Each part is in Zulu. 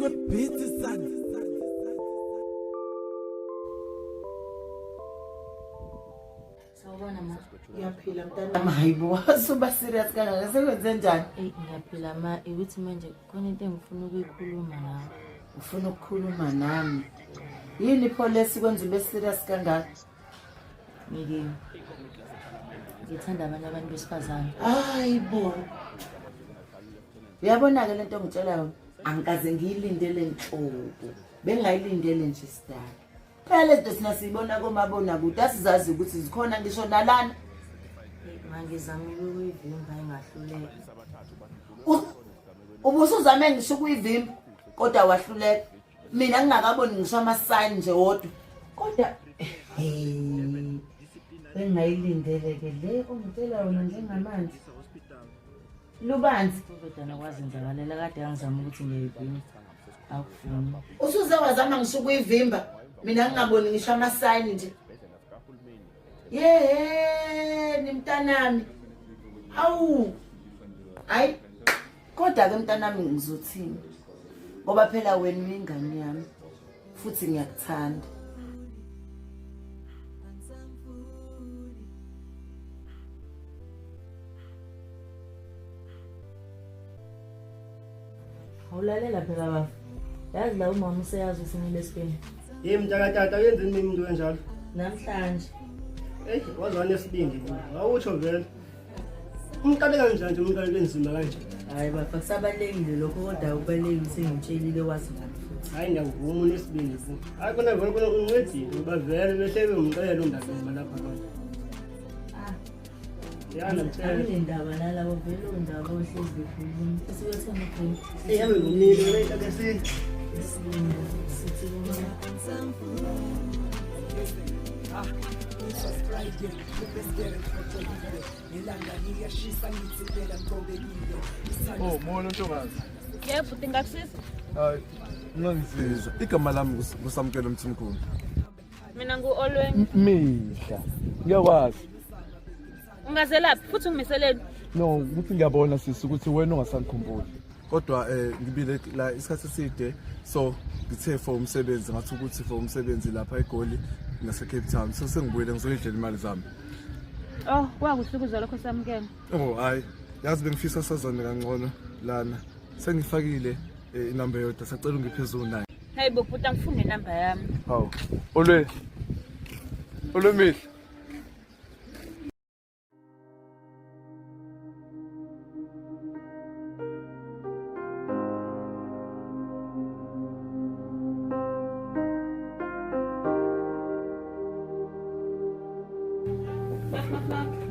the beat, son. Sawubona ma. Ngiyaphila mntanami. Hayibo, wasuba serious kangaka sekwenze njani? Eyi ngiyaphila ma, ukuthi manje khona into engifuna ukuyikhuluma nawe. Ufuna ukukhuluma nami? Yini pho lesikwenza ube serious kangaka? Ngike ngithanda abanye abantu besifazane. Hayibo. Uyabona-ke lento ongitshela yona? Angikaze ngiyilindele nhlobo. Bengingayilindele nje sidala. Phela lezi zinto thina siyibona komabonakude asizazi ukuthi zikhona ngisho nalana. Eyi, Ma ngizamile ukuyivimba ingahluleka. Ubusuzame ngisho ukuyivimba kodwa wahluleka. Mina ngingakaboni ngisho ama-sign nje wodwa. Kodwa hey, bengingayilindele-ke le ongitshela yona njengamanje. Lubanzi. Kodwa kwazenzakalela kade ngizama ukuthi ngiyayivimba. Akufuni. Usuze wazama ngisho ukuyivimba mina ngingaboni ngisho ama-sign nje. Yehhe mntanami. Hawu. Hayi kodwa ke mntanami ngizothini? Ngoba phela wena uyingane yami futhi ngiyakuthanda. Awulalela phela baba. Yazi la umama useyazi ukuthi ngilesibini. Hey mntakatata uyenzeni mina umuntu kanjalo? Namhlanje. Hey wazwana esibindi. Awutsho vele. Umqale kanjani nje umuntu enzima kanje? Hayi baba kusabalekile lokho kodwa kubalekile sengimtshelile wazi ngami futhi. Hayi ngiyakuvuma unesibindi fu. Hayi kona vele kona uncedile uba vele bese bemxelela undaba lapha kanje. Ah. Yana mtshela. Akunendaba nalabo vele undaba ohlezi bekhuluma. Esiyothenga udrink. Hey yabe ngumnini wena intabesini. Isibindi sithi kumama. Oh, molo ntokazi. Yebo, bhuti ngakusiza. Hayi, ungangisiza. Igama lami nguSamkelo Mthimkhulu. Mina ngu-Olweni. Mihla. Ngiyakwazi. Ungazelaphi futhi ungimiseleni. No, ukuthi ngiyabona sisi ukuthi wena ungasangikhumbuli. Kodwa ngibile la isikhathi eside so ngithe for umsebenzi ngathi ukuthi for umsebenzi lapha eGoli nase Cape Town. So sengibuyile ngizoyidlela imali zami. Oh, kwakuhle ukuzwa lokho Samkelo. Oh, hayi. Yazi bengifisa sazane kangcono lana. Sengifakile inamba yodwa sacela ungiphe nayo. Hey bo bhuti angifuni inamba yami. Hawu. Olwe. Olwe Mihla.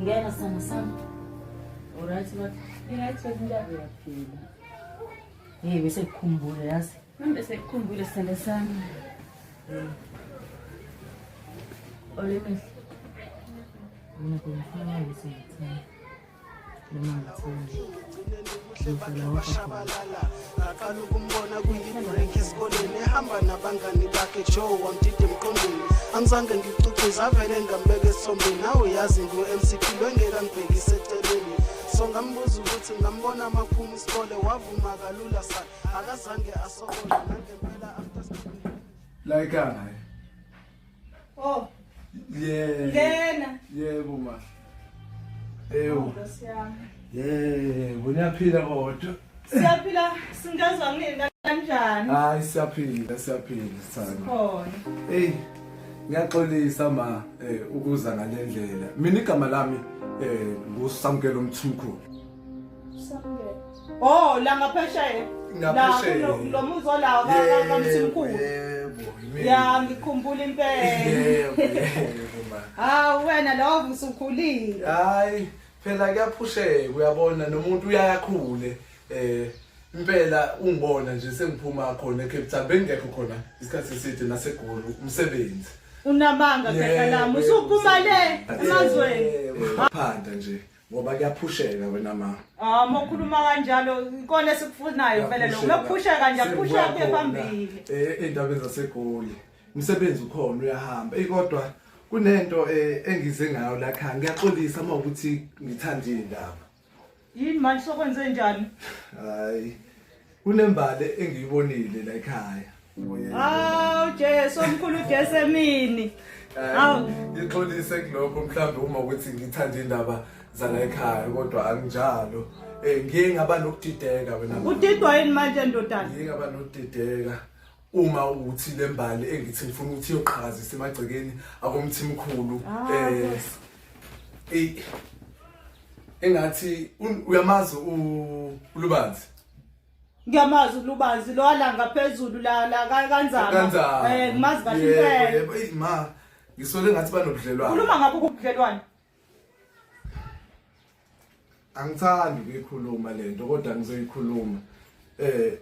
Ngena sana sana. Alright baba. Right, njani? Uyaphila. Hey bese kukhumbule yazi. Manje sekukhumbule sithanda sami. Olemihle. Mina ngifuna ukuthi ngithanda. Noma ngithanda. Bashabalala ngaqala ukumbona kuyi-break esikoleni ehamba nabangani bakhe Joe wamdida emqondweni angizange ngicucuze avele ngambeka esithombeni nawe uyazi ngu-mcp lwengeke angibhekise eceleni so ngambuza ukuthi ngambona amaphuma isikole wavuma kalula sa akazange asokole nangempela after school Like I. Oh, Yeah. ngena. Yebo ma. Ewu. Nkosi yami. Yebo, niyaphila kodwa. Siyaphila singazwa ngini kanjani? Hayi siyaphila, siyaphila sithando. Khona. Hey, ngiyaxolisa ma ukuza ngalendlela. Mina igama lami nguSamkelo Mthimkhulu. Samkelo. Oh, la ngaphesheya. La Ngaphesheya. lo muzi olawo kaMthimkhulu. Yebo, yimina. Ya ngikhumbula impela. Yebo, yebo ma. Hawu wena lo usukhulile. Hayi, phela kuyaphusheka uyabona nomuntu uyayakhule impela ungibona nje sengiphuma khona eCape Town bengekho khona isikhathi eside naseGoli umsebenzi. Unamanga khehla lami usuphuma le emazweni. Yebo, Phanda nje ngoba kuyaphusheka wena ma. Ah, mokhuluma kanjalo ikona esikufunayo vele lokho. Lokuphusheka nje kuphusheka kuye phambili. Ey'ndabeni zaseGoli umsebenzi ukhona uyahamba. Eyi kodwa kunento engize ngayo la khaya ngiyaxolisa uma ukuthi ngithanda iy'ndaba. Yini manje sokwenze njani? Hayi. Kunembali engiyibonile la ekhaya. Hawu Jesu omkhulu Jesu emini. Hawu ngixolise kulokho mhlawumbe uma ukuthi ngithanda indaba zala ekhaya kodwa anginjalo. Eh ngiye ngaba nokudideka wena. Udidwa yini manje ndodana? Ngiye ngaba nokudideka uma uthi lembali engithi ngifuna ukuthi iyoqhakazisa emagcekeni akomthimkhulu ah, eh ey engathi uyamazi uLubanzi. Ngiyamazi uLubanzi lo alanga phezulu la la kanzama. Kanzama. Eh ngimazi kahle impela. Yebo, eyi ma ngisole ngathi banobudlelwano. Khuluma ngapho kubudlelwano. Angithandi ukuyikhuluma lento kodwa ngizoyikhuluma. Eh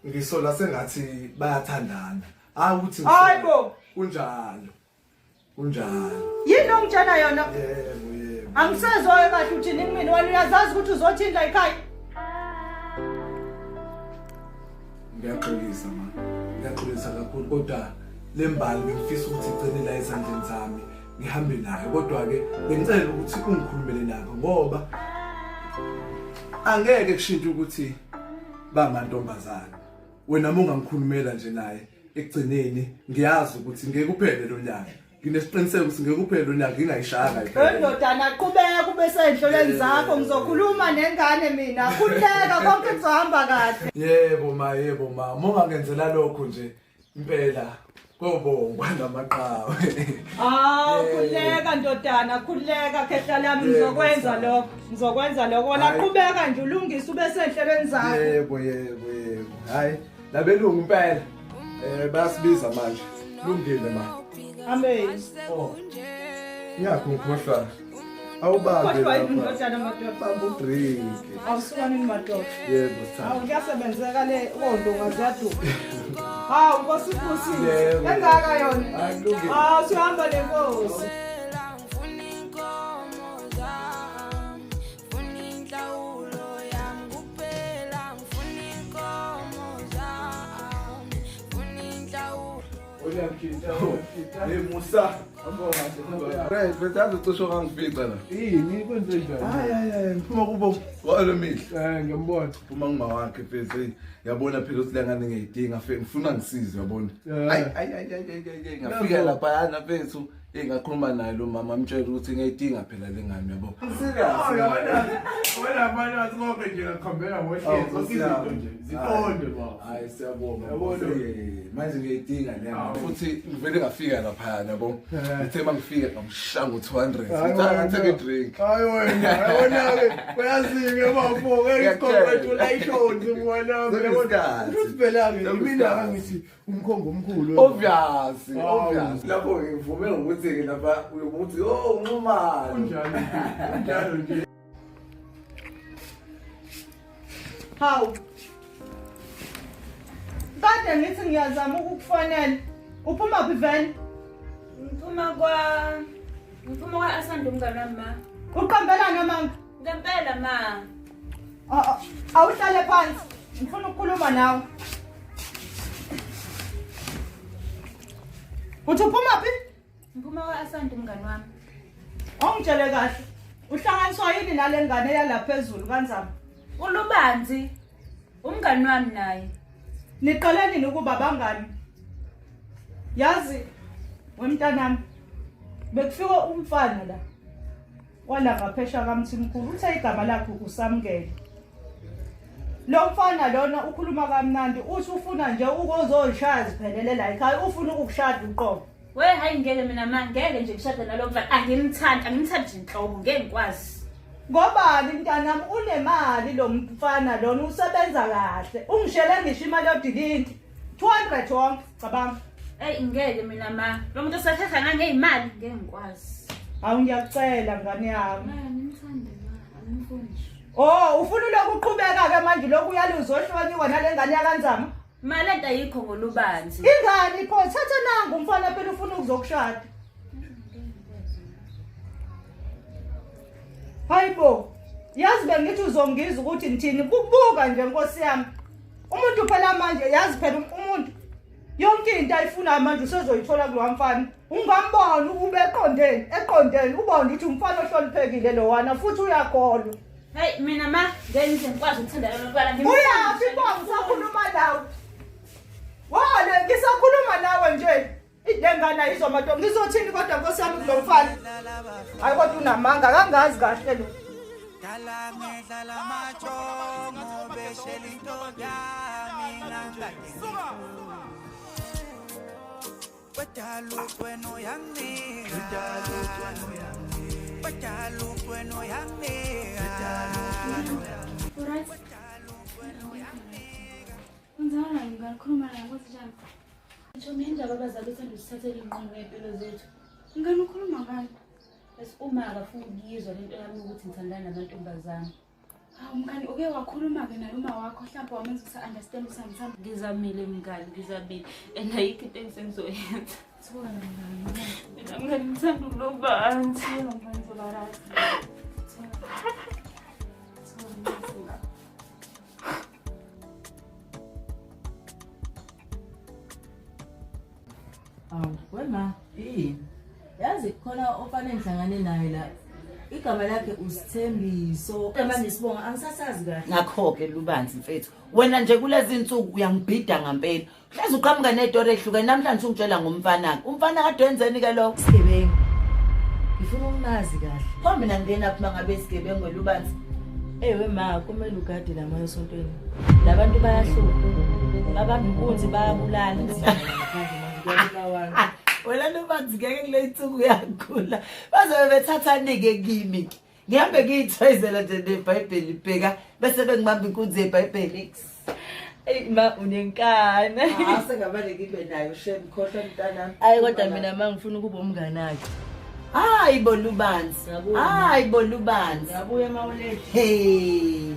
ngisola sengathi bayathandana. Hayi ukuthi Hayibo. Kunjalo. Kunjalo. Yini ongitshela yona? Yebo, yebo. Angisezwa kahle uthini kumina wena uyazazi ukuthi uzothini la ekhaya. Ngiyaxolisa ma. Ngiyaxolisa kakhulu kodwa le mbali bengifisa ukuthi igcine la ezandleni zami ngihambe nayo kodwa ke bengicela ukuthi ungikhulumele nabo ngoba angeke kushintshe ukuthi bamantombazana wena uma ungangikhulumela nje naye ekugcineni ngiyazi ukuthi ngeke uphele lo nyaka nginesiqiniseko ukuthi ngeke uphele lo nyaka ngingayishayanga iphele ndodana qhubeka kube sey'nhlolweni zakho ngizokhuluma nengane mina khululeka konke kuzohamba kahle yebo ma yebo ma uma ungangenzela lokho nje impela kobongwa namaqhawe Hawu khululeka ndodana khululeka khehla lami ngizokwenza lokho ngizokwenza lokho wena qhubeka nje ulungise ube senhlelweni zakho yebo yebo yebo hayi Labelungu impela. Eh bayasibiza manje. Lungile ma. Amen. Oh. Ngiyakho ngikhohlwa. Awubambe Khohlwa lapha. indodana madoda. Bamba udrink. Awusukani madoda. Yebo sithanda. Hawu kuyasebenzeka le kondonga ziyaduka. Hawu Nkosi ibusise. Yebo. Engaka yona. Hayi kulungile. Hawu sihamba nenkosi. Hey Musa. Right, bese ucishe wangifica la. Yini kwenze njani? Hayi hayi hayi, ngiphuma kubo kwalo mihla. Eh ngiyambona. Phuma kuma wakhe mfethu. Yabona phela ukuthi lengane ngiyidinga, ngifuna ngisize yabona. Eh. Hayi hayi hayi hayi ngafika lapha yana mfethu. Eyi ngakhuluma naye lo mama amtshela ukuthi ngiyayidinga phela le ngane yabo. Serious. Wena wena manje wathi konke nje ngakuhambela ngohlezi zonke izinto nje ziqonde baba. Hayi siyabonga. Yabona. Manje ngiyayidinga le ngane. Futhi ngivele ngafika lapha yabo. Ngithe mangifika ngamshaya ngo-200. Ngithi angathenge i-drink. Hayi wena, yabona ke uyazi-ke bafo, congratulations mwana wami. Sekuyisikhathi. Futhi phela ke imina ngithi umkhongo omkhulu obvious obvious lapho ngivume ngokuthi ke lapha uyokuthi oh unxumalo kunjalo kunjalo nje Hawu. Kade ngithi ngiyazama ukukufonela. Uphuma phi vele? Ngiphuma kwa ngiphuma kwa Asanda umngane wami ma. Uqambelana amanga. Ngempela ma. Awuhlale phansi. Ngifuna ukukhuluma nawe. Uthi uphuma phi? Ngiphuma kwa-Asante umngani wami. Ongitshele kahle. Uhlanganiswa yini nale ngane yala phezulu kanzama? Ulubanzi. Umngani wami naye. Niqale nini ukuba bangani? Yazi wemntanami bekufika umfana la. Wala ngaphesha kaMthimkhulu uthe igama lakhe uSamkelo. Lo mfana lona ukhuluma kamnandi uthi ufuna nje ukuzoyishaya ziphelele la ekhaya ufuna ukukushada uqobo. We hayi ngeke mina ma ngeke nje ngishade nalo mfana angimthandi angimthandi nje nhlobo ngeke ngikwazi. Ngobani mntanami unemali lo mfana lona usebenza kahle ungishele ngisho imali yodilinti 200 wonke cabanga. Eyi ngeke mina ma lo muntu oseheha ngangeyimali ngeke ngikwazi. Hawu ngiyakucela ngane yami. Angimthandi ma angimfuni nje. Oh ufuna lokhu uqhubeka ke manje lokhu uyaluza ohlonyiwa nale ngane yakanzama. Ma lento ayikho ngolubanzi. Ingane pho thatha nangu umfana phela ufuna ukuzokushada. Hayibo. Yazi bengithi uzongizwa ukuthi ngithini kukubuka nje nkosi yami. Umuntu phela manje yazi phela umuntu yonke into ayifunayo manje usezoyithola kulowa mfana. Ungambona ube eqondeni, eqondeni ubone ukuthi umfana ohloniphekile lowana futhi uyakholwa. Hey mina ma ngeke ngize ngikwazi ukuthandana nomntwana. Uyaphi bo ngisakhuluma nawe? Wale ngisakhuluma nawe nje. Idengane izomato ngizothini kodwa nkosi yami kulo mfana. Hayi kodwa unamanga kangazi kahle lo. Dala ngedla lamajongo beshela intombi yami ngangikade Badaluk wena uyanginika Badaluk wena uyanginika Alright. Unzalani mngani khuluma naye kwenzenjani? Ngisho mina indaba abazali uthanda usithathela iy'nqumo ngey'mpilo zethu. Mngani ukhuluma ngani? Bese uma akafuni ukuyizwa lento yami ukuthi ngithandana namantombazane. Hawu mngani uke wakhuluma-ke naye uma wakho mhlawumbe wamenza ukuthi understand ukuthi angithandi. Ngizamile mngani, ngizamile. And ayikho into engisengizoyenza. Thola mngani. Mina mngani ngithanda uLobanzi. Thola mngani uzoba right. Thola. Thola mngani. Awu, wema, yini? Yazi khona ofane ngihlangane naye la. Igama lakhe uSithembiso. Manje sibonga angisasazi kahle. Ngakho-ke Lubanzi mfethu, wena nje kulezi nsuku uyangibhida ngampela. Hlezi uqhamuka nezitori ehlukene namhlanje ungitshela ngomfana-ke. Umfana kade wenzeni-ke lo? Isigebengu. Ngifuna ukumazi kahle. Pho mina ngingenaphi uma ngabe isigebengu Lubanzi? Ewe ma, kumele ugade la moya esontweni. Labantu bayahlupha. Babamba inkunzi bayabulala. Kuyabulawana. Wena Lubanzi ngeke kule nsuku uyakhula. Bazobe bethathani-ke kimi-ke. Ngihambe ngiyithoyizela nje nebhayibheli bheka bese bengibamba inkunzi yebhayibheli. Eyi ma unenkani. Ah, sengamane ngibe nayo shem khohlwa mntanami. Ayi kodwa mina ma ngifuna ukuba umnganakhe. Hayi bo Lubanzi. Ngabuya. Hayi bo Lubanzi. Ngabuya mawulethe. Hey.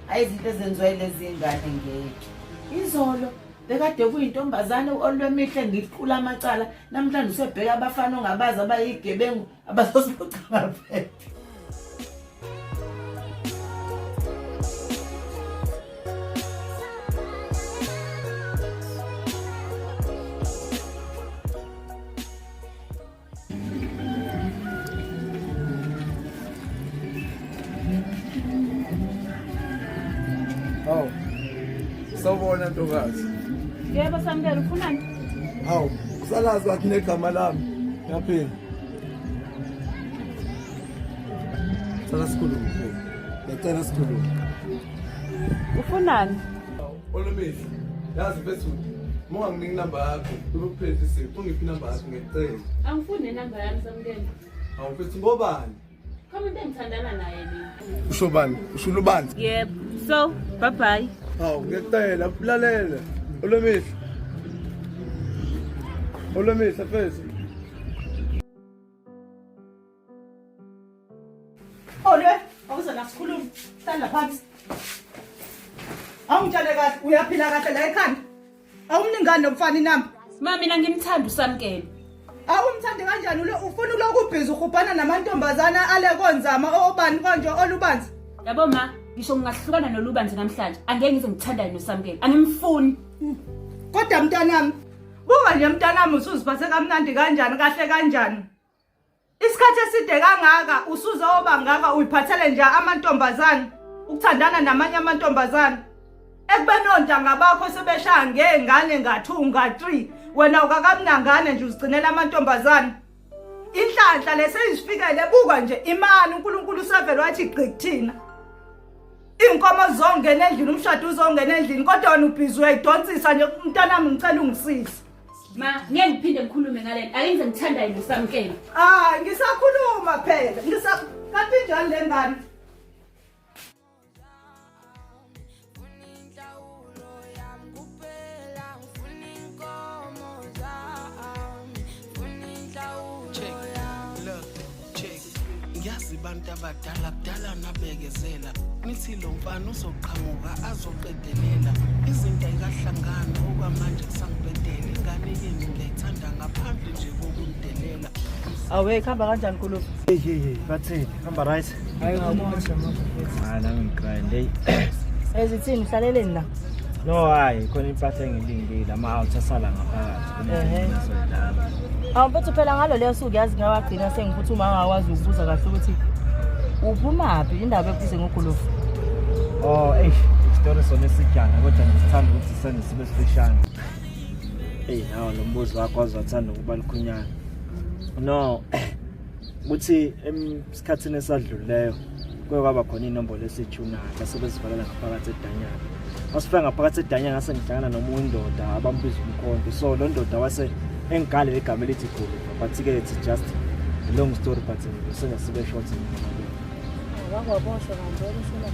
Hayi izinto ezenziwa yilezi ngane ngeke. Izolo bekade kuyintombazane olwemihle ngiqula amacala namhlanje usebheka abafana ongabazi abayigebengu abazosiphuca amaphepha. Hawu. Sawubona ntokazi. Yebo Samkelo ufunani? Hawu, usalazi wathi negama lami. Ngiyaphila. Cela sikhulume mfethu. Ngiyacela sikhulume. Ufunani? Olumile. Yazi mfethu, uma unganginiki inamba yakho, kube kuphethe isipho, ungiphi inamba yakho ngiyacela. Angifuni nenamba yami Samkelo. Hawu mfethu ngobani? Khona umuntu engithandana naye mina. Usho bani? Usho Lubanzi. Yebo. So, bye bye. Hawu ngiyacela ulalele. Olumile. Olumile mfethu. Olwe, awuze la sikhulume. Hlala phansi. Awungitshele kahle, uyaphila kahle la ekhanda. Awumningani nomfana inamba. Ma mina ngimthanda uSamkelo. Awumthandi kanjani ulo ufuna uloku ubhizi uhubhana namantombazana ale konzama obani konje olubanzi. Yabo ma, ngisho ngingahlukana noLubanzi namhlanje, angeke ngize ngithandane noSamkelo. Angimfuni. Kodwa mntanami, buka nje mntanami usuziphathe kamnandi kanjani kahle kanjani. Isikhathi eside kangaka usuzoba ngaka uyiphathele nje amantombazane ukuthandana namanye amantombazane. Ekubeni ontanga bakho sebeshaya ngey'ngane nga-2 nga-3 wena ukakamnangane nje uzigcinela amantombazane. Inhlanhla leseyizifikele buka nje imali uNkulunkulu usevele wathi gqi kuthina. Iy'nkomo zizongena endlini umshado uzongena endlini kodwa wena ubhizi uyayidonsisa nje mntanami ngicela ungisize. Ma, ngeke ngiphinde ngikhulume ngalento. Ake ngize ngithandane noSamkelo. Ah, ngisakhuluma phela. Ngisa kanti njani le ngane? Check, look, check. Ngiyazi bantu abadala kudala nabekezela. Nithi lo mfana uzoqhamuka azoqedelela. Izinto ayikahlangani okwamanje kusangibhedela. Ingane yenu ngiyayithanda ngaphandle nje kokungidelela. Awe kuhamba kanjani Nkulumo? Hey hey hey, bathini? Hamba right. Hayi ngakumosha manje mfethu. Hayi nami ngigrand. Hey. Ezithini uhlaleleni la? No hayi khona impahla engilindile ama-out asala ngaphakathi. Ehhe. Awu mfethu phela ngalo leyo suku yazi ngawagcina sengiphuthuma ngakwazi ukubuza kahle ukuthi Uphumaphi indaba ekubize ngogulufu? Oh, eish, isitori sona esijana kodwa ngisithanda ukuthi senze sibe sifishane. Eyi, nawo lo mbuzo wakho waze wathanda ukuba lukhunyana. No, ukuthi esikhathini esadluleyo kuye kwaba khona inombolo esithunayo basebezivalela ngaphakathi edanyana. Masifika ngaphakathi edanyana ngase ngihlangana nomunye indoda abambiza umkhonto. So lo ndoda wase engigalela igama elithi Guluva, but-ke it's just a long story but senze sibe short. Wakwabosha ngempela usula.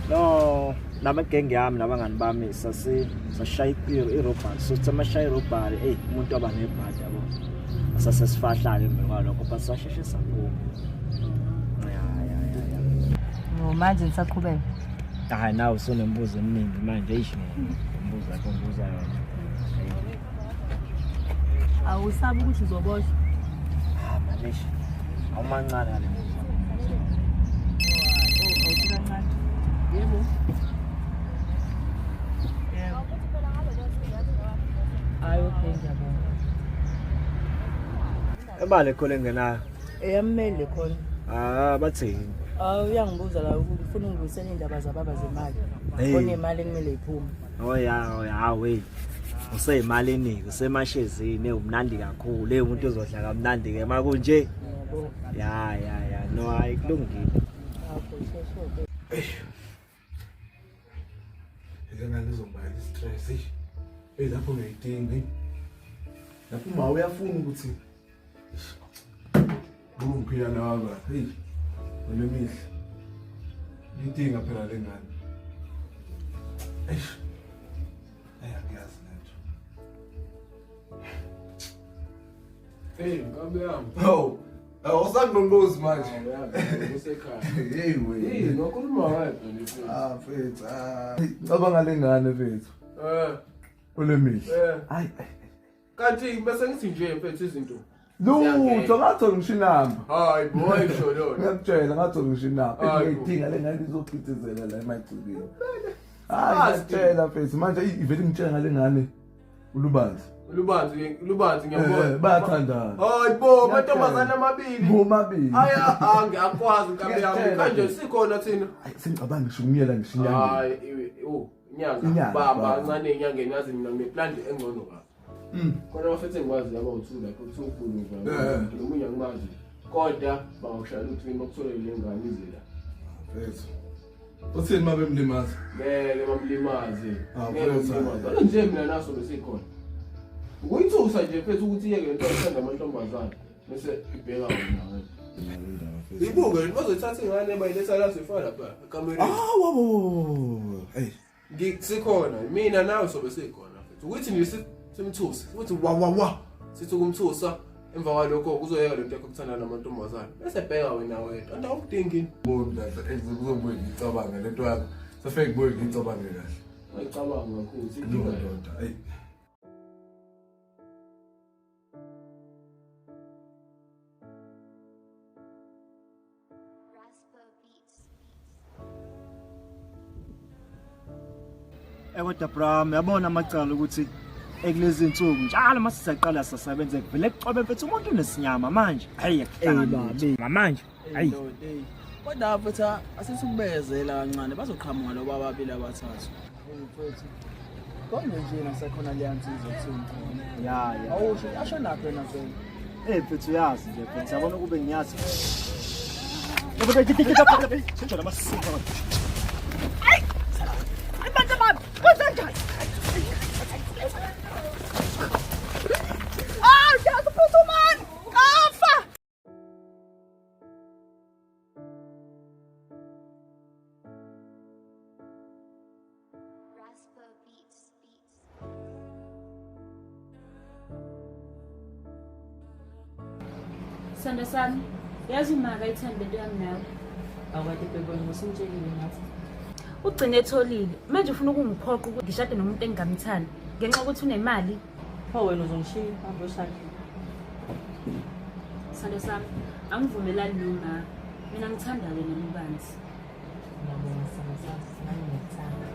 No, namagenge yami nabangani bami sasi sashaya i-robbery. So sithi amashaya i-robbery, eyi umuntu waba nebhadi yabo. Sasesifahlala emva kwalokho but sasheshe saphuma. Ya ya ya ya. No, manje nisaqhubeka. Hayi nawe usunembuzo eminingi manje eish ngombuzo wakho ngibuza yona. Awusabi ukuthi uzoboshwa? Ah manish. Awumancane ngale mbuzo. Awuthi kancane. Yebo. Yebo. Hayi okay ngiyabonga. Ebale khona engenayo. Eyamele khona. Ah bathini? Ah uyangibuza la ukuthi ufuna ungibuyisele indaba zababa zemali. Hey. Khona imali ekumele iphume. Oh ya, oh ya, wey. Useyimali eningi, usemashezini, umnandi kakhulu. Hey umuntu uzodla kamnandi ke makunje. Yebo. Ya ya ya, no hayi kulungile. Le ngane izongibangela i-stress eish. Hey lapho ngiyayidinga hey. Lapho uma uyafuna ukuthi eish, ngiphila nawe hey. Olemihla. Ngidinga phela le ngane. Eish. Hey angiyazi lento. Hey, nkabi yami. Hawu. Awusangqongqozi manje. Usekhaya. Hey we. Hey, nokhuluma wedwa nje mfethu. Ah mfethu, ah. Ngicabanga le ngane mfethu. Eh, Olemihla. eh. Hayi. Kanti bese ngithi nje mfethu izinto. Lutho ngathola ngisho inamba. Hayi boy sho lona. Ngiyakutshela ngathola ngisho inamba. Hayi bo. Ngiyidinga le ngane izophithizela la emagcikeni. Hayi ngiyakutshela mfethu manje ivele ngitshela ngale ngane ulubanzi. Lubanzi, lubanzi ngiyabona. Bayathandana. Hayi bo, amantombazane amabili. Bomabili. Hayi angiyakwazi nkabi yami. Ngiyakutshela Kanje mfethu. sikhona thina. Hayi sengicabanga ngisho umyela ngisho inyanga. Hayi, oh, inyanga. Inyanga, Bamba baba. kancane enyangeni yazi mina ngine-plan engcono kabi. Khona abafethu engikwazi laba u-two lapho kuthiwa uGuluva. Nomunye angimazi. Kodwa bangakushayela uthini bakuthole le ngane ize la. Mfethu. Uthini uma bemlimaza? Ngeke bamlimaze. Ah, Ngeke mfethu. bamlimaze. Kodwa nje mina naso besikhona. Ukuyithusa nje mfethu ukuthi iyeke lento yokuthanda amantombazane bese ibheka wena wena. Ibuke bazoyithatha ingane bayiletha la sifana lapha ekamereni. Ah, wo wo wo. Hey. Sikhona mina nawe sobe sikhona mfethu. Ukuthi nje simthuse, ukuthi wa wa wa. Sithi ukumthusa emva kwalokho kuzoyeka lento yakho kuthandana namantombazane. Bese bheka wena wedwa. Anti awukudingi. Bona kuzobuye ngicabanga lento yakho. Sefike ngibuye ngicabange kahle. Ayicabanga kakhulu. No Sidinga ndoda. Hey. Kodwa Bram, yabona amacala ukuthi ekulezi insuku njalo mase siyaqala sasebenze kuvele kucobe mfethu umuntu unesinyama manje. Hayi babi. manje. Hayi. Kodwa mfethu asithi ukubekezela kancane bazoqhamuka lo bababili abathathu. Mfethu. Konje nje nasekhona leya nsizwa kuthiwa umkhona. Ya ya. Awusho asho nakho yena vele. Eh mfethu uyazi nje mfethu yabona kube ngiyazi. Abantu bami, kwenzenjani? Ah, ngiyakuphuthumani. Kafa. Sithando sami, yazi uma akayithandi lento yami nawe. Awukade bhekona ngosumtshelile ngathi. Ugcine etholile. Manje ufuna ukungiphoqa ukuthi ngishade nomuntu engingamthandi ngenxa yokuthi unemali. Pho wena uzongishiya uhambe uyoshada. Sithando sami, angivumelani noma. Mina ngithanda wena Lubanzi. Ngiyabonga sithando sami, nami ngiyakuthanda.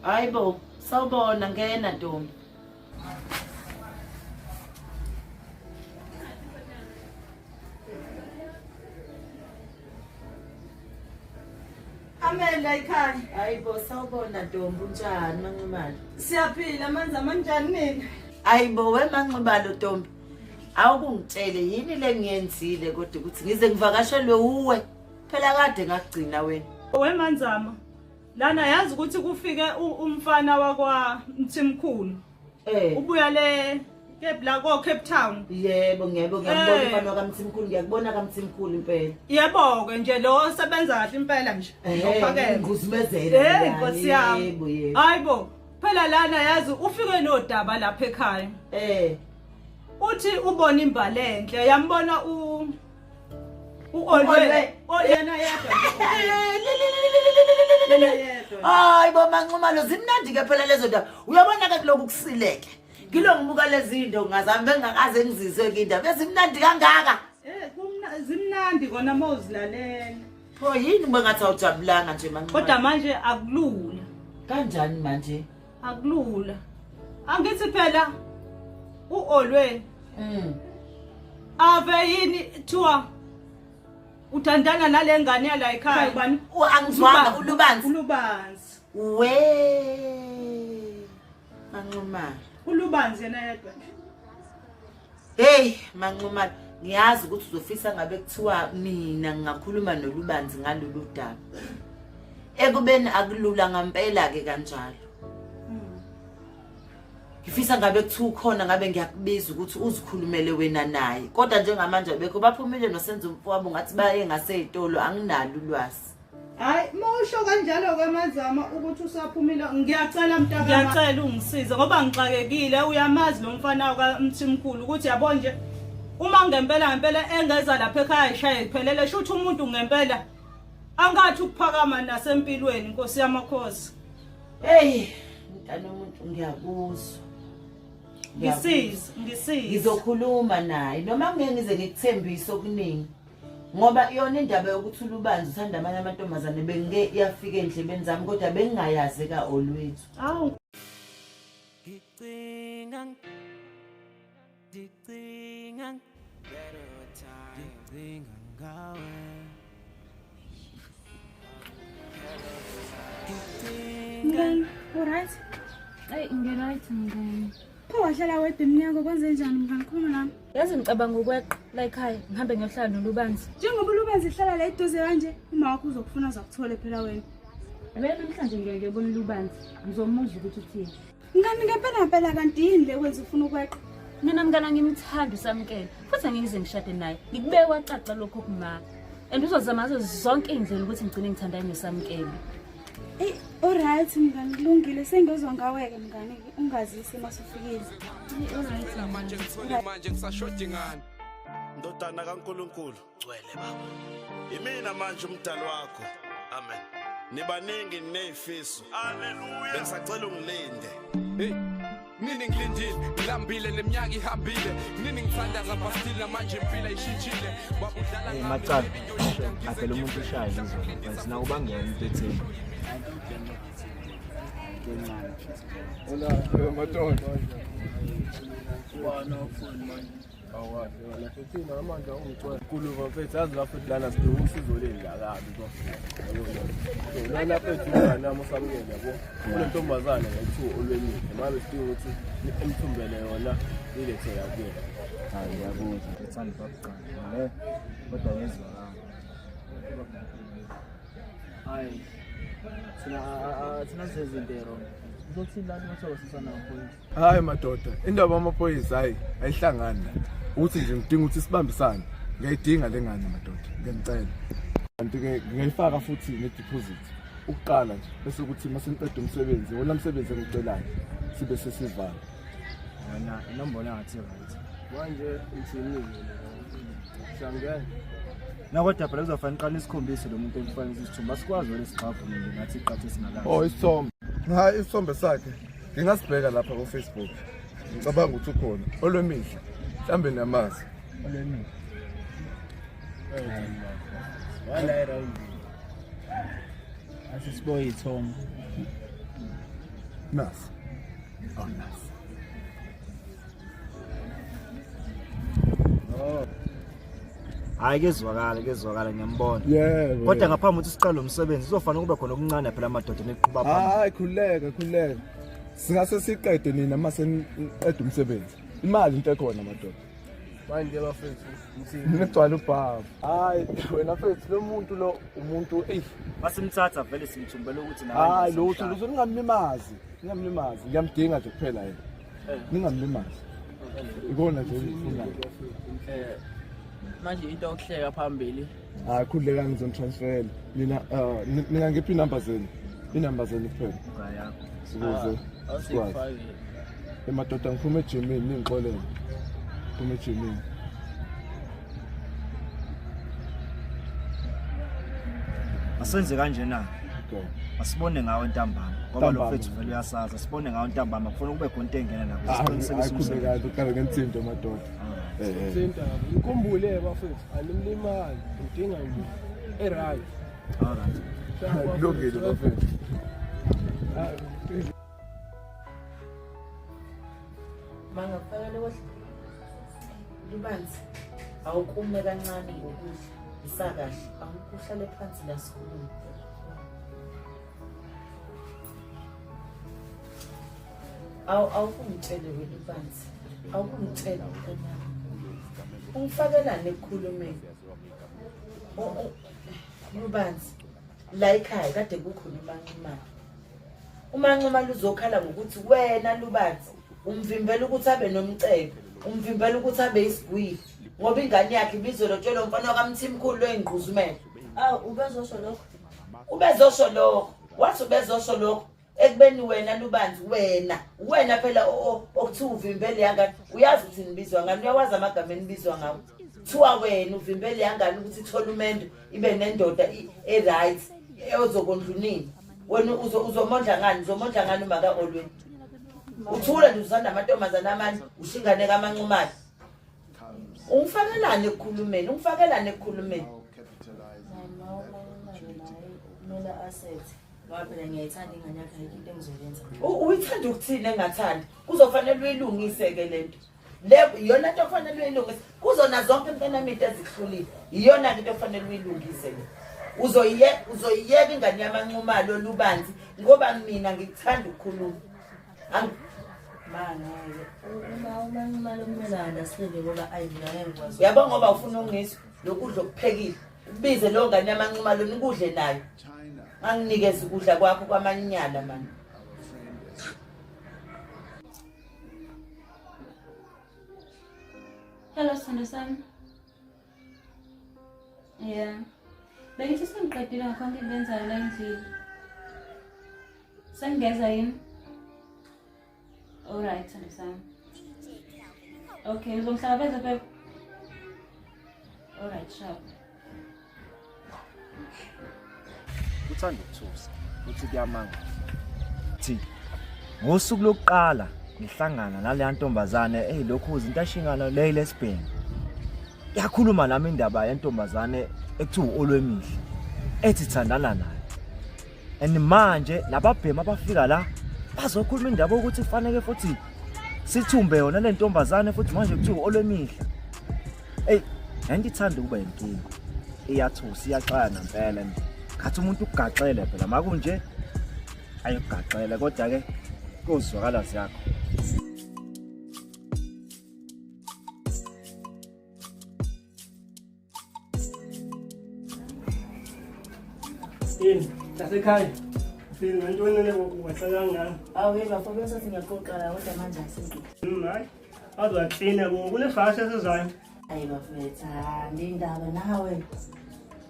Hayibo, sawubona ngena ntombi. Amela ikhaya. Hayibo, sawubona ntombi unjani Manxumalo? Siyaphila manzama njani nina? Hayibo we Manxumalo ntombi. Awukungitshele yini le ngiyenzile kodwa ukuthi ngize ngivakashelwe uwe. Phela kade ngakugcina wena. We Manzama. Lana yazi ukuthi kufike umfana wakwa Mthimkhulu. Eh. Ubuya le Cape ko Cape Town. Yebo ngiyebo ngiyakubona Eh. umfana wakamthimkhulu ngiyakubona kamthimkhulu impela. Yebo ke nje lo osebenza kahle impela nje. Nophakela. Nguzimezela. Eh Nkosi yami. Yebo yebo. Hayibo. Phela lana yazi ufike nodaba lapha ekhaya. Eh. Uthi ubona imbali enhle yambona u uOlwe. Oyena yedwa. Hayi bo Manxumalo zimnandi ke phela lezo ndaba. Uyabona ke kuloku kusileke. Ngilo ngibuka lezi zinto ngazami bengakaze ngizizwe ke indaba ezimnandi kangaka. Eh zimnandi kona mawuzilalela. Pho yini bengathi awujabulanga nje Manxumalo? Kodwa manje akulula. Kanjani manje? Akulula. Angithi phela uOlwe. Ave yini thiwa uthandana nale ngane yala ekhaya ubani? Angizwanga uLubanzi. Ulubanzi. We Manxumalo. Ulubanzi yena yedwa nje. Hey Manxumalo, ngiyazi ukuthi uzofisa ngabe kuthiwa mina ngingakhuluma noLubanzi ngalolu daba. Ekubeni akulula ngampela ke kanjalo. Ngifisa ngabe kuthiwa ukhona ngabe ngiyakubiza ukuthi uzikhulumele wena naye. Kodwa njengamanje abekho baphumile nosenza umfowabo ngathi baye ngaseyitolo anginalo ulwazi. Hayi mawusho kanjalo ke Mazama ukuthi usaphumile ngiyacela mntaka ngiyacela ungisize ngoba ngixakekile uyamazi lo mfana kaMthimkhulu ukuthi yabo nje uma ngempela ngempela engeza lapha ekhaya ishaye iphelele shuthi umuntu ngempela angathi ukuphakama nasempilweni Nkosi yamakhosi. Hey mntana umuntu ngiyakuzwa. Ngisize ngisize. Ngizokhuluma naye noma ngeke ngize ngikuthembise okuningi. Ngoba yona indaba yokuthi uLubanzi uthanda amanye amantombazane bengike yafika endlebeni zami kodwa bengingayazi ka Olwethu. Awu. Ndicinga ndicinga ndicinga ngawe Mngani, uright? Eyi ngiright mngani. Pho wahlala wedwa emnyango kwenze njani mngani khuluma nami? Yazi ngicabanga ukweqa la ekhaya ngihambe ngiyohlala noLubanzi. Njengoba uLubanzi ehlala la eduze kanje, uma wakho uzokufuna uzakuthole phela wena. Vele namhlanje ngiye ngiyobona uLubanzi. Ngizomuzwa ukuthi uthini. Mngani ngempela ngempela kanti yini le kwenza ufuna ukweqa? Mina mngani angimthandi uSamkele futhi angeke ngishade naye. Ngikubeke kwacaca lokho kuma. And uzozama ngazo zonke iy'ndlela ukuthi ngigcine ngithandane noSamkele. Eyi, alright mngani kulungile sengiyozwa ngawe-ke mngani ungazisi uma usufikile. Alright. Manje ngithole manje ngisashodi ngani Ndodana kaNkuluNkulu ngcwele baba imina manje umdali wakho amen nibaningi ninezifiso haleluya bengisacela ungilinde hey nini ngilindile ngilambile neminyaka ihambile nini ngithandaza but still namanje impilo ishintshile babudlala Hey Macala, phela umuntu ushaye izolo but nakuba ngena into etheni. Hola, madoda. Ubani awufuni manje? Awazi wena futhi namanje awungicwela. Nkulumo mfethu yazi la futhi lana sidinga usizo leli la kabi bafethu. Lana mfethu umngane wami uSamkele yabo. Kunentombazane ngayithiwa olwemile. Manje sidinga ukuthi emthumbele yona ilethe la kuyena. Hayi ngiyakuzwa ngithanda bakuqala ne kodwa ngezwa Hayi. Thina thina sizezinto wrong. Uzothini la kuthi sisana amaphoyisa? Hayi madoda, indaba yamaphoyisa hayi ayihlangani la. Ukuthi nje ngidinga ukuthi sibambisane. Ngiyayidinga le ngane madoda, ngiyamcela. Kanti ke ngingayifaka futhi ne-deposit ukuqala nje bese kuthi uma seniqeda umsebenzi, wona msebenzi engicelayo sibe sesivala. Yona inombolo engathi right. Manje uthini Siyangena. Na kodwa phela kuzofanele iqale isikhombise lo muntu emfanele isithombe. Asikwazi wena sigxavune nje ngathi iqathe singakazi. Oh isithombe. Hayi isithombe sakhe ngingasibheka lapha ku Facebook. Ngicabanga ukuthi ukhona olwemihla. Mhlambe niyamazi. Olwemihla. Wala round. Asisiboyi ithombe. Nasi. Oh, nasi. Oh. Hayi kezwakala kezwakala ngiyambona. Yebo. Kodwa ngaphambi ukuthi siqale umsebenzi kuzofanele kube khona okuncane phela amadoda niqhuba phambili. Hayi khululeka khululeka. Singase siqede nina mase niqeda umsebenzi. Imali into ekhona madoda. Manje bafethu ngithi Nigcwala ubhavu. Hayi wena mfethu lo muntu lo umuntu eyi Masimthatha vele simthumbela ukuthi nawe. Hayi lutho lutho ningamlimazi. Ningamlimazi. Ngiyamdinga nje kuphela yena. Ningamlimazi. Ikona nje engikufunayo. Manje into yokuhleka phambili. Hayi khululeka ngizonitransferela. Nina ningangiphi inamba zenu. Inamba zenu kuphela. Yakho. Ukuze sikwazi. Emadoda ngiphuma ejimini ningixolele. Ngiphuma ejimini. Asenze kanje na. Okay. Asibone ngawe ntambama ngoba lo Ntambama. mfethu vele uyasaza. Sibone ngawe ntambama kufanele kube khona into engena la. Hayi Siqinisekise khululeka umsebenzi. uqale ngensimbi madoda. Eh eh. Thinta ngikhumbule bafethu animlimali ngidinga nje e-right. All right. Kulungile bafethu. Mangakufakele kodla. Lubanzi, awukume kancane ngokudla. Isakahle, awukuhlale phansi la sikhulume. Awu awukungitshele wena Lubanzi. Awukungitshela mntanami. Ungifakelani ekukhulumeni? Lubanzi, la ekhaya kade kukhona uMaNxumalo. UMaNxumalo uzokhala ngokuthi wena Lubanzi umvimbela ukuthi abe nomcebo, umvimbela ukuthi abe isigwili ngoba ingane yakhe ibizolotshelwa umfana wakamthimkhulu loyingquzumela. Awu ubezosho lokho. Ubezosho lokho, wathi ubezosho lokho ekubeni wena Lubanzi wena wena phela okuthiwa uvimbele yangane uyazi ukuthi nibizwa ngani uyawazi amagama enibizwa ngawo kuthiwa wena uvimbele yangane ukuthi ithole umendo ibe nendoda e-right ezokondla unini wena uzomondla ngani uzomondla ngani uma ka-olweni uthule nje uzanda amantombazane amane ushingane kamanxumane ungifakelani ekukhulumeni ungifakelani ekukhulumeni Kumele asethe. Ngoba phela ngiyayithanda ingane yakhe ayikho into engizoyenza. Uyithanda ukuthini engathandi kuzofanele uyilungise-ke le nto le iyona nto okufanele uyilungise kuzona zonke mntanami into ezikuhlulile iyona-ke into okufanele uyilungise le uzoyiyeka ingane yamanxumalo olubanzi ngoba mina ngikuthanda ukukhuluma Mangeke. Uma umanxumalo kumele understand ngoba ayi mina ngeke ngikwazi. Uyabo ngoba ufuna ukungizwa lokudla okuphekile ubize leyo ngane yamanxumalo nikudle nayo anginikeze ukudla kwakho kwamanyala mani. Hello sithando sami. Yeah. Bengithi sengiqedile ngakho konke engikwenzayo la endlini. Sengingeza yini? Alright, sithando sami. Okay, uzongihlangabeza babe. Alright, sharp. Uthanda ukuthusa uthi kuyamangaza. Thi ngosuku lokuqala ngihlangana naleya ntombazane eyilokhu izinto ashingana le lesbian. Yakhuluma nami indaba yentombazane ekuthiwa uOlwemihle ethi thandana naye. And manje lababhema abafika la bazokhuluma indaba ukuthi kufanele futhi sithumbe yona le ntombazane futhi manje kuthiwa uOlwemihle. Ey, ngangithanda ukuba inkinga. Iyathusa, iyaxaya ngempela nje. Ngathi umuntu ugaxele phela makunje ayugaxele kodwa ke kuzwakala zakho. Yini? Nasekhaya. Ufike ngantoni le waxa kangaka? Awu hey bafo bese singaqoqa la kodwa manje asikho. Hayi. Azoklina bo kunesivakashi esizayo. Hayi bafethu, handi indaba nawe.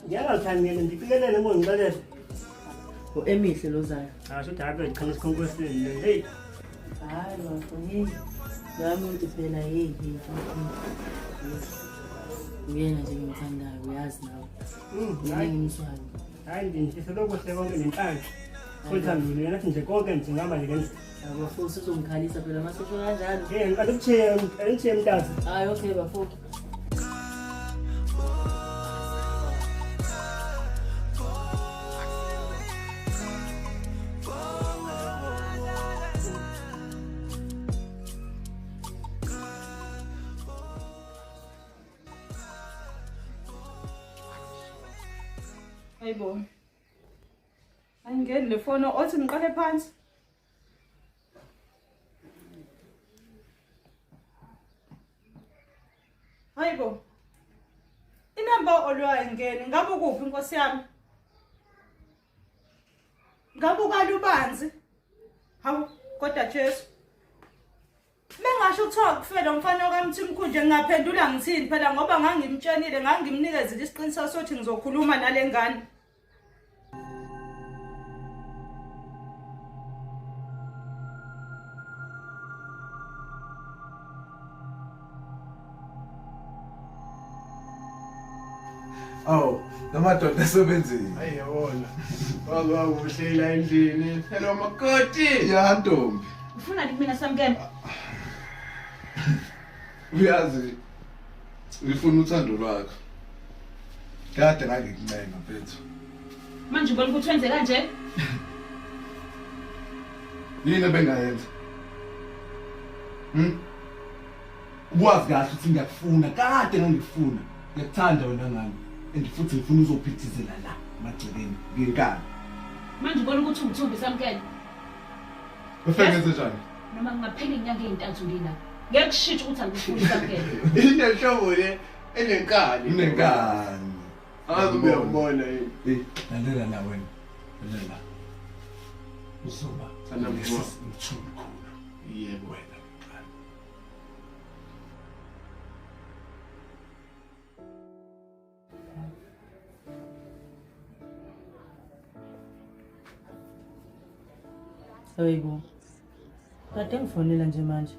Ngiyangazithandeli ndiqikelele ngongixelele. U-Emihle lozayo. Asho ukuthi hayi beqhina isikhonkosini le. Hey. Hayi bafo, hey. Loya muntu phela hey hey. hey. Uyena nje ngimthandayo uyazi nawe. Mina ngimzwayo. Hayi ndinifisela okuhle konke nenhlanhla. Futhi yena nje konke nje ngihamba nje ngendlela. Bafo usuzongikhalisa phela mase usho kanjalo. Hey, ngicela ukuchiya, ngicela ukuchiya mntazi. Hayi okay bafo. Hayibo. Ayingeni le foni othi ngiqale phansi. Hayibo. Inamba olwayingeni ngabe ukuphi inkosi yami? Ngabe ukalubanzi? Hawu kodwa Jesu. Mengasho kuthiwa kufela umfana kaMthimkhulu ngingaphendula ngithini phela ngoba ngangimtshenile ngangimnikezile isiqiniseko sokuthi ngizokhuluma nale ngane. Awu, namadoda esebenzini. Ayi yabona. Waze wakuhle la endlini. Hello makoti. Ya ntombi. Ufuna kumina Samkelo? Uyazi ngifuna uthando lwakho. Kade ngangikuncenga mfethu. Manje ubona ukuthi wenze kanje? Yini ebengayenza? Ubuwazi kahle ukuthi ngiyakufuna, kade ngangikufuna. Ngiyakuthanda wena ngane. And futhi ngifuna uzophithizela la emagcekeni ngenkani. Manje ubona ukuthi ungithumbi Samkelo? Ufike ngenze njani? Noma kungaphela inyanga ezintathu ngila. Ngeke kushintshe ukuthi angikufuni Samkelo. Inenhlobo le enenkani. Unenkani. Angazi ube uyambona yini. Hey, lalela la wena. Lalela la. Uzoba Thanda mkhulu. mkhulu. Yebo. Wena. Hayibo. Kade ngifonela nje manje.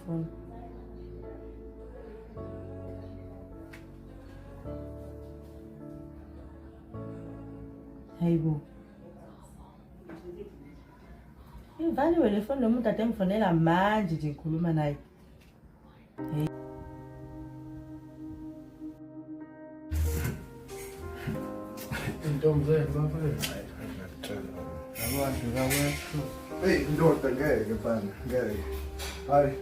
Phone. Hayibo. Ivaliwe le foni lo muntu ade ngifonela manje nje ngikhuluma naye. Hey. Intombi zethu bafethu. Abantu kakwethu. Hey, ndoda ngeke mfana, ngeke. Hayi.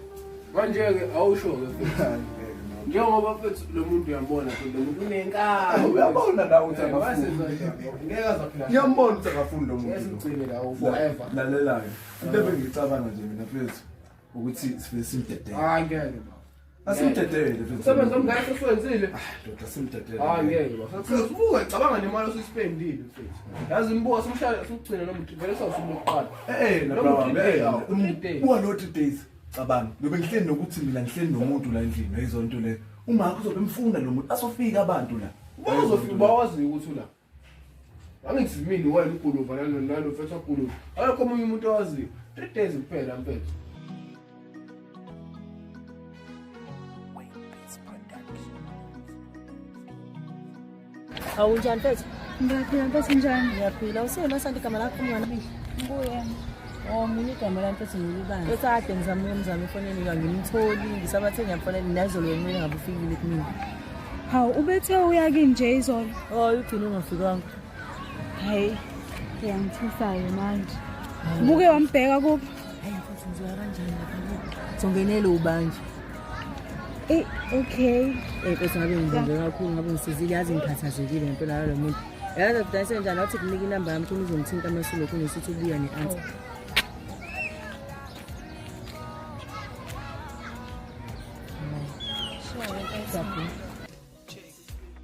Manje-ke awusho-ke futhi. Hayi ngeke. no. Njengoba mfethu lo muntu uyambona futhi lo muntu unenkani. Uyabona nawe ukuthi Eh, akafuni. wasenza njani? Ngeke azaphila. Ngiyambona ukuthi akafuni lo muntu. Ngeke lo. simgcine la forever. Lalelayo. Into ebengicabanga nje mina mfethu ukuthi sifike simdedele. Hayi ngeke baba. Asimdedele mfethu. Umsebenzi omngane sesiwenzile. Ndoda simdedele. Hayi ngeke baba. Sibuka cabanga nemali osuyisipendile mfethu. Yazi imbuka simshaya simgcine lo muntu vele sawusuku lokuqala. Eh, Lo na muntu bra three days, 3 days. Buka lo 3 days. Cabanga, ngobe ngihleli nokuthi mina ngihleli nomuntu la endlini, ayizwa into le. Umakho uzobe emfuna lo muntu, asofika abantu la. Uba uzofika ubawaziyo ukuthi ula. Angithi mina wena uguluva nalo nalo mfethu aguluva. Akekho omunye umuntu owaziyo. 3 days kuphela mfethu. Awu njani mfethu? Ngiyaphila mfethu njani? Ngiyaphila. Usiyona santi igama lakho mngani wami? Nguyena. Oh mina igama lami mfethu ngilubani. Mfethu kade ngizama ukumzama efonini angimtholi, ngisabathe ngiyamfonela nazolo wena ngabe ufikile kumina. Hawu ubethe uya kini nje izolo. Oh ugcine ungafikanga. Hayi, uyangithusayo manje. Ubuke wambheka kuphi? Hayi mfethu ngizoya kanjani lapha kubo? Songenele ubanje. Eh, okay. Eh mfethu ngabe ngibonge kakhulu ngabe ngisizile yazi ngikhathazekile ngempela ngalo muntu. Yazi kudayise njani wathi kunika inamba yami khona uzongithinta masulokhu ngisithi ubuya ne-answer.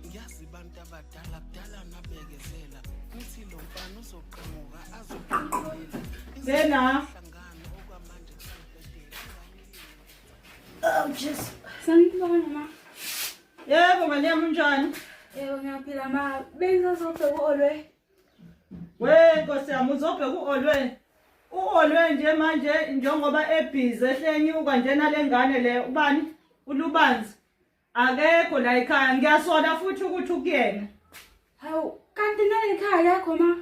Ngiyazi bantu abadala kudala nabekezela ngithi lo mfana uzoqhamuka azophumelela. Zena. Oh, Jesu. Sanibona ma. Yebo ngane yami unjani? Yebo ngiyaphila ma. Bengizobheka u-Olwe. We Nkosi yami uzobheka u-Olwe. U-Olwe nje manje njengoba ebhizi ehlenyuka nje nalengane le ubani? Ulubanzi. Akekho la ekhaya ngiyasola futhi ukuthi ukuyena. Hawu, kanti nale khaya yakho ma?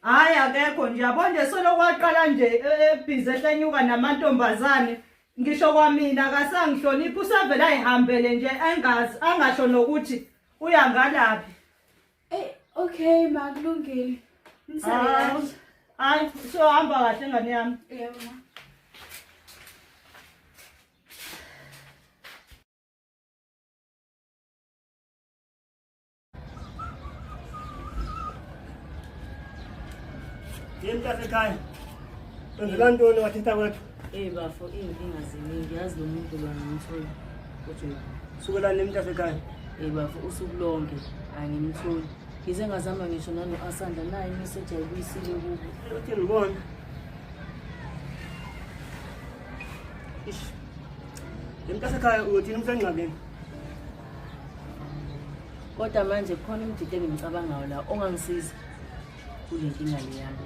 Hayi akekho nje yabo nje solo kwaqala nje ebhizi ehlenyuka namantombazane. Ngisho kwamina akasangihloniphi usavele ayihambele nje engazi angasho nokuthi uya ngalaphi. Eh, okay ma kulungile. Ngisale kahle. Hayi, sohamba kahle ngane yami. Yebo ma. Yini mntasekhaya? Wenzela ntoni wathetha kwethu? Eyi bafo, iy'nkinga ziningi yazi lo muntu lo angimtholi. Kodwa Sukela nini mntasekhaya? Eyi bafo, usuku lonke angimtholi. Ngize ngazama ngisho nano-Asanda naye imeseji ayibuyisile kubo. Uthi ngibona. Ish. Mntasekhaya uthini umsengxakini? Kodwa manje khona umdidi engimcabangayo la ongangisiza kule nkinga le yami.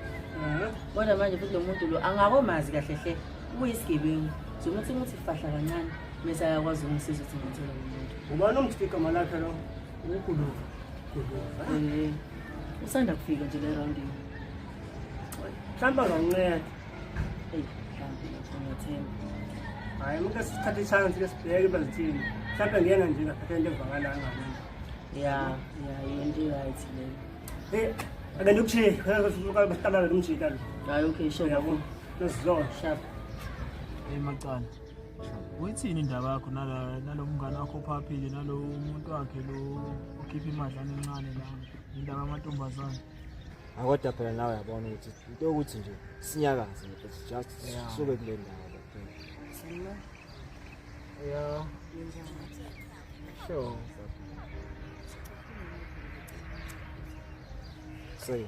Kodwa manje futhi lo muntu lo angakomazi kahle hle uyisigebengu. Zomuthi ukuthi fahla kancane bese ayakwazi ukungisiza ukuthi ngimthole lo muntu. Ubani omdidi igama lakhe lo? Uguluva. Guluva. Eh, usanda kufika nje le roundini. Mhlawumbe anganceda. Eyi, mhlawumbe lapho ngiyathemba. Hayi, umuntu esithathe i-chance ke sibheke bazithini. Mhlawumbe ngiyena nje ngaphethe into evakalayo ngalena. Ya, ya, into right leyo. Hey, ake ndikutshiye, basiqala lo mjita lo. Hayi, okay, sure. Yabo. Nosizona. Sharp. Hey Macala. Uyithini indaba yakho nala nalo mngane wakho ophaphile nalo muntu wakhe lo okhipha imadlana encane la indaba yamantombazane. Akodwa phela nawe uyabona ukuthi into yokuthi nje sinyakaze nje but just Yeah. sisuke kule ndawo kuphela. Yeah. Sure. Same.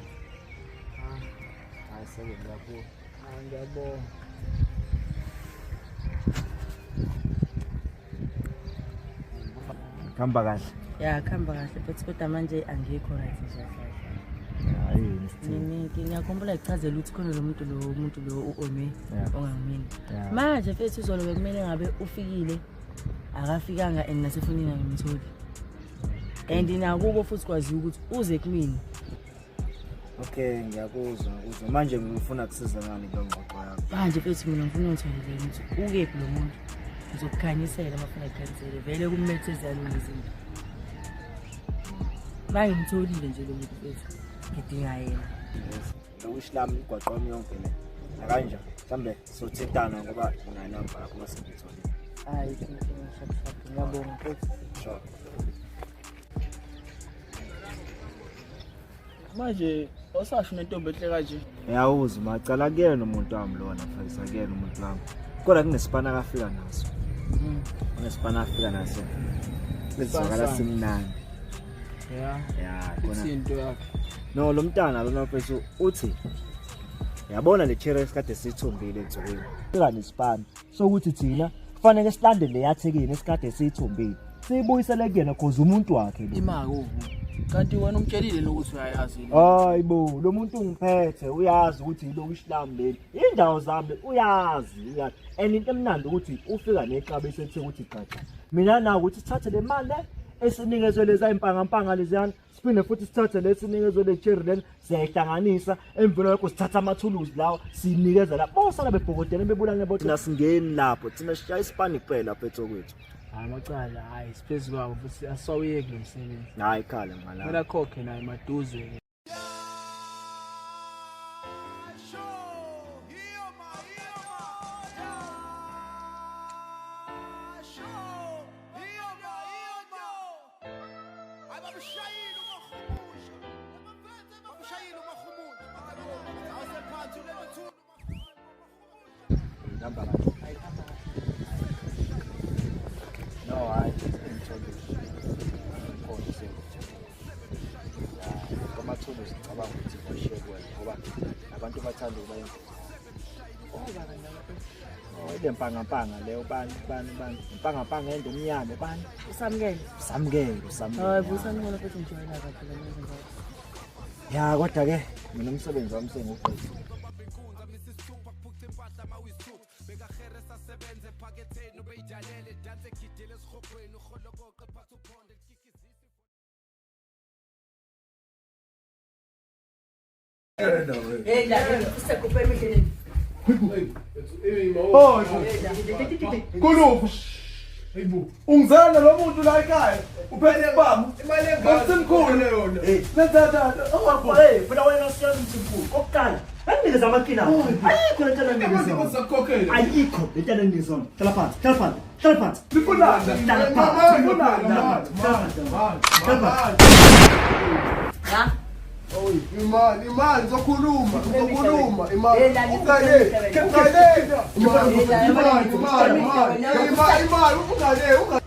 Hayi sebe ngiyabuya. Ah, ngiyabonga. Kuhamba kahle. Ya, kuhamba kahle futhi kodwa manje angikho right nje kahle. Hayi yini Nginenki ngiyakhumbula ngichazela ukuthi khona lo muntu lo umuntu lo u-Ome Yeah. ongangimina. Yeah. Manje mfethu izolo bekumele ngabe ufikile akafikanga and nasefonini angimtholi. And nakubo futhi kwaziwa ukuthi uze kumina. Okay, ngiyakuzwa, ngiyakuzwa. Manje ngifuna kusiza ngani kulo ngxoxo yakho? Manje mfethu mina ngifuna ungitholele ukuthi ukephi lo muntu. Ngizokukhanyisela uma ufuna ngikhanyisele vele kummethe ziyalunga izinto. Mangimtholile nje lo muntu mfethu ngidinga yena. Lokushi lami imigwaqo wami yonke le. Nakanjani? Mhlambe sothintana ngoba unayo inamba yakho mase ngitholile. Hayi inkinga sharp sharp ngiyabonga mfethu. Sure. Manje awusasho nentombi enhle kanje. Uyawuzwa macala kuyena umuntu wami lona mfethu akuyena umuntu wami. Kodwa kunesipana akafika naso. Kunesipana afika naso. Sizwakala Sipana. simnandi. Yeah. Ya, khona. Ithini into yakhe? No, lo mntana lona mfethu uthi yabona le cherry esikade siyithombile ensukwini. Fika nesipana. Sokuthi thina kufanele silandele yathekini esikade siyithombile. Siyibuyisele kuyena cause umuntu wakhe lo. Imaki uvu. Kanti wena umtshelile lokuthi uyayazi. yini? Hayi bo, lo muntu ungiphethe uyazi ukuthi yilokishi lami leli. Indawo zami uyazi, uyazi. And into emnandi ukuthi ufika neqaba esethe ukuthi gaqa. Mina nawe ukuthi sithathe le mali le esinikezwe lezi impangampanga leziyana, siphinde futhi sithathe lesinikezwe le cherry lena siyayihlanganisa emveni kwakho sithatha amathuluzi lawo sinikeza la. Bosala bebhokodela bebulane bodwa. Thina singeni lapho, thina sishaya isipani kuphela phethu kwethu. Hayi Macala, hayi siphezu kwawo futhi asawuyeki lo msebenzi. Hayi khala mngani. Kumele akhokhe naye maduze ke. Hamba kahle. No, hayi ngitholile. Khona sengitholile. Amathuluzi ngicabanga ukuthi ngishiye kuwena ngoba abantu bathanda ukuba ingozi. Oh, ile mpangampanga leyo bani bani bani. Impangampanga ende umnyama bani. Usamukele. Samukele, Hayi, usamukele. usamukele futhi ngijwayela kahle lo muntu. Ya, kodwa ke mina umsebenzi wami sengiwuqedile. Hey la, usekhuphe emihleni. Oh, Kulufu. Ungizana lo muntu la ekhaya. Uphethe isibhamu. Imali yona. Lenzani? Hey, phela wena siyazi mthimkhulu. Kokuqala, anginikeza amakina. Ayikho lento enginikeza. Ayikho lento enginikeza. Hlala phansi, hlala phansi, hlala phansi. Lifunani? Hlala phansi. Lifunani? Hlala phansi. Hlala phansi. La. Oy, imali, imali, ngizokhuluma, ngizokhuluma, imali. Ungale, ungale. Imali, imali, imali, imali, imali, ungale, ungale.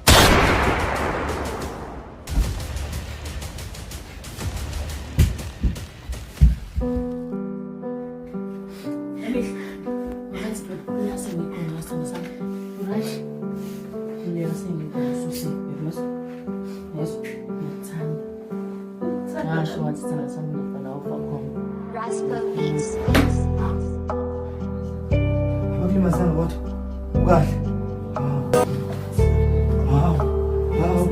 Ngasho wathi sithanda sami ngifana ufa khona. Raspo Beats. Abakulimazanga kodwa. Ukahle. Hawu. Hawu.